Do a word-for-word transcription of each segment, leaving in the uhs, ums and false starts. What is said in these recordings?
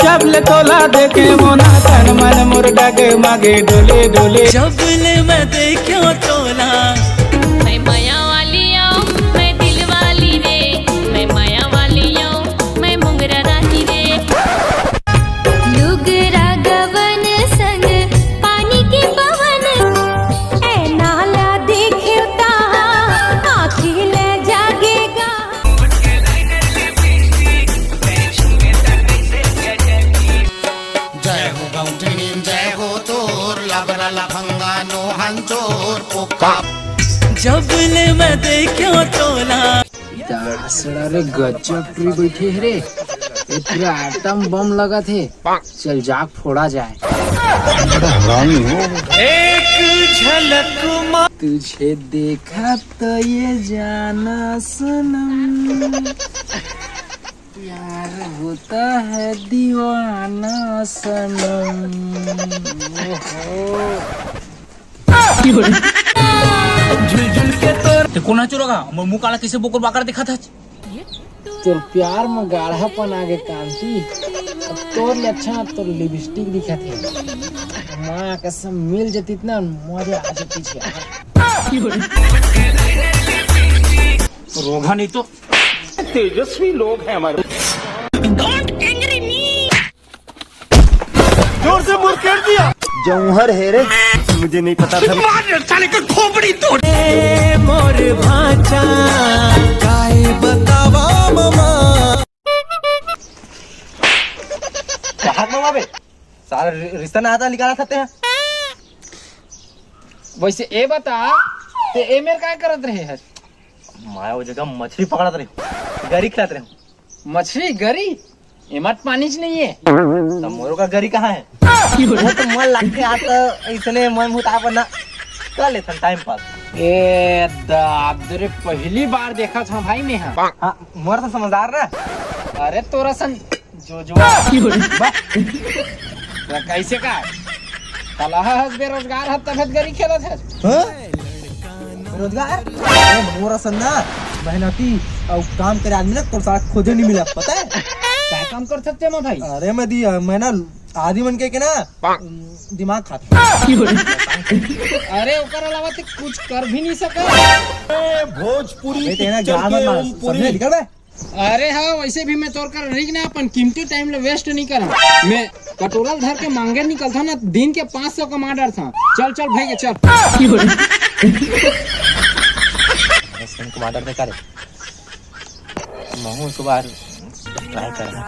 अब ले तोला देखे मोना, तन मन मोर डगमगे डोले डोले। जब ले मैं देख्यो तोला। मैं मया वाली आऊं, मैं दिल वाली रे। मैं मया वाली आऊं, मैं मुंगरा राही रे। लुगरा गवन संग पानी के पवन। ए नाला देखे ता आँखी ले जागेगा। जय हो गौंडनी जय हो तोर लबरा लफंगा नोहन चोर पोका। जब ले मैं देख्यो तोला। दासड़ा रे गजब ट्री बैठे हे रे। ए पूरा आइटम बम लगा थे। चल जाग फोड़ा जाए। एक झलक मा तुझे देखा तो ये जाना सनम, प्यार होता है दीवाना सनम। ओहो। ते कोन चोरगा? मोर मुंह काला कइसे बोकर बाकर दिखत हच? तोर प्यार में गाढ़ापन आगे कांति। अब तोर ले अच्छा ना तोर लिपस्टिक दिखत हे। माँ कसम मिल जतिस ना मजा आ जतिस यार। रोगा नहीं तो। तेजस्वी लोग हैं हमारे। जोर से मुड़ कर दिया। जौहर है रे, मुझे नहीं पता था। मार साले का खोपड़ी तोड़। ए मोर भांचा, काय बतावा मामा। कहाँ मामा बे? सारा रि-, रिश्ता ना आता निकाला सकते हैं। वैसे ए बता, ते ए मेर काय करत रहे हस? मैं वो जगह मछली पकड़त रही, गरी खिलात रही। मछली गरी? एमा त पानी च नहीं है। त मोरो का गरी कहाँ है? वो तो मन लगते आ तो इसने मन मुताब ना कर लेथन टाइम पास। ए दाद रे, पहली बार देखा था भाई मैं। हाँ। हाँ, मोर तो समझदार ना। अरे तोरा सन जो जो। बा। तो कैसे का? तलहा हस बेरोजगार हस तभे गरी खेलत हस। हाँ? बेरोजगार? अरे मोरा सन ना मेहनती अउ काम करे आदमी ना तोर सारा खोजे नहीं मिला, पता है? क्या काम कर सकते हैं भाई? अरे मैं दी मैं ना आदमी मन के, के ना दिमाग खाता। अरे ओकर अलावा ते कुछ कर भी नहीं सका। भोजपुरी अबे तेरा picture ज्ञान के ना, ऊपरी समझे? निकल बे। अरे हाँ, वैसे भी मैं तोर कर रही ना अपन कीमती टाइम ले वेस्ट नहीं करा। मैं कटोरा धर के मांगे निकलता ना, दिन के पाँच सौ कमा डरता। चल चल भाई के चल। कमा डरते का रे? महू एक बार ट्राई करना।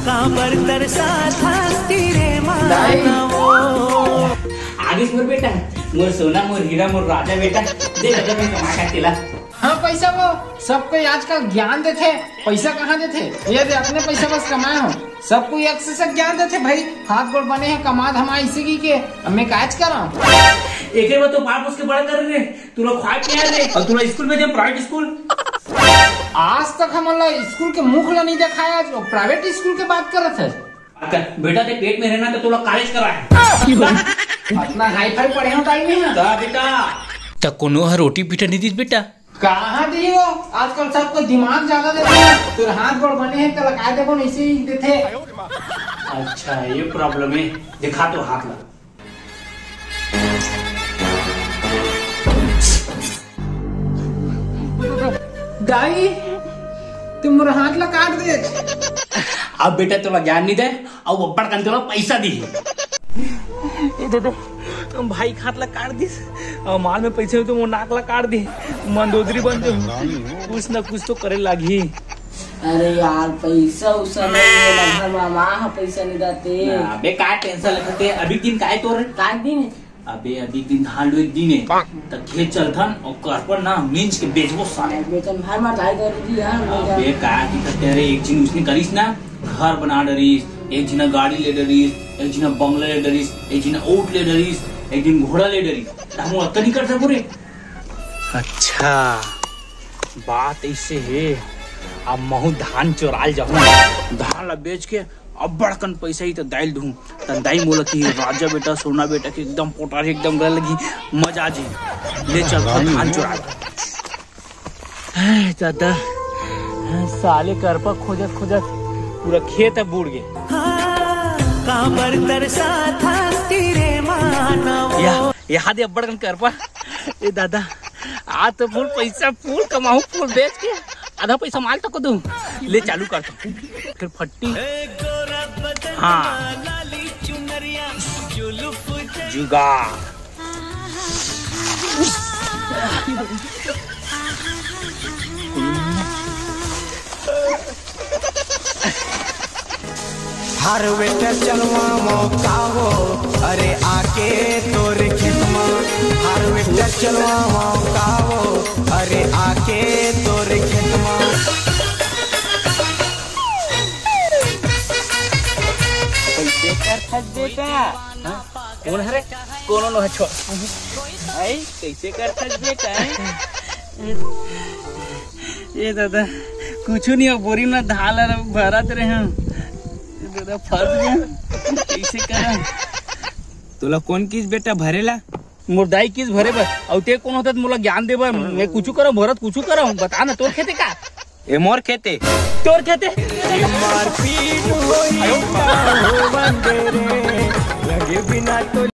काबर तरसा था तेरे मानवो। आगे मोर बेटा, मोर सोना, मोर हीरा, मोर राजा बेटा, दे दे मैं कमा के तेला। हाँ पैसा वो सबको आजकल ज्ञान देथे, पैसा कहाँ देथे? ये दे अपने पैसा बस कमाए हो। सब कोई एक से, से ज्ञान देथे भाई, हाथ गोड़ बने हैं, कमा धमा इसी की के, अब मैं काज करा। एके बार तो पाल पोस के बड़ा कर रहे, तू लोग खाए पिया रहे और तू लोग स्कूल भेजे प्राइवेट स्कूल। आज तक हमन ला स्कूल के मुख ला नहीं दिखाया, जो प्राइवेट स्कूल के बात करत है। अगर बेटा ते पेट में रहना तो तू लोग कॉलेज करा है। इतना हाई फाई पढ़े हो टाइम नहीं है। ता बेटा। त कोनो ह रोटी पीटा नहीं दीस बेटा। कहाँ दी हो? आजकल सबको दिमाग ज्यादा देते हैं। तोर हाथ गोड़ बने हैं, तो लगा दे, कौन ऐसे ही देते। अच्छा, ये प्रॉब्लम है। दिखा तो हाथ ला। दाई, तुम मोर हाथ ला काट दे। अब बेटा तोला ज्ञान नहीं दे, अब अब्बड़ कन तोला पैसा दी। ए दे दे, भाई हाथ ला काट दिस, और माल में पैसे तो मोर नाक ला काट दी। मंदोदरी बन जाऊँ, कुछ ना कुछ तो करे लागी। अरे यार, पैसा उसा नहीं है ना, घर में माँ हा पैसा नहीं देते। अबे का टेंशन लेते, अभी दिन काय तोर? काय दिन है? अबे अभी दिन धान लुए दिन है, त खेत चलथन और करपन ना मिंज के बेचबो साले। बेचन भाई मार दाई कर दी यार। अबे का दिक्कत है रे, एक झिन उसने करिस ना, घर बना डरिस, एक झिन गाड़ी ले डरिस, एक झिन बंगला ले डरिस, एक झिन ऊँट ले डरिस, एक झिन घोड़ा ले डरिस, त हम अतका नहीं कर सकू रे। अच्छा, बात ऐसे है, अब महू धान चोराल जाहूँ, धान ला बेच के अब्बड़ कन पैसा ही त दाई ल दूँ, त दाई मोला कि राजा बेटा, सोना बेटा के एकदम पोटारी, एकदम गले लगी, मजा आ जी। ले चल, धान चोरा। हाय दादा, साले करपा खोजत खोजत पूरा खेत ह बूड़ गे। काबर तरसा था तेरे मानव। या, यहाँ दे अब्बड़ कन करपा। ए दादा, आज तो फुल पैसा, फुल कमाहूँ, फुल बेच के आधा पैसा माल तको दूँ। ले, चालू कर तो। फिर फट्टी। हाँ। जुगाड़। हार्वेस्टर चलवावो का हो, अरे आके तोर खेत मा। हार्वेस्टर चलवावो का हो, अरे आके तोर खेत मा। कैसे करथस बेटा? हाँ? कौन हरे? कोनो नो है, छोड़। आई, कैसे करथस बेटा? ए दादा, कुछू नहीं हो, बोरी में धान ला भरत रहे हम। ए दादा, फंस गए। कैसे करा? तोला कौन किस बेटा भरेला? मोर दाई किस भरे बर, अउ ते कौन होता मोला ज्ञान दे बर? मैं कुछू करो भरत, कुछू करो, बता ना, तोर खेते का? ए मोर खेते। तोर खेते। मारपीट होई का हो बंदे रे, लगे बिना तो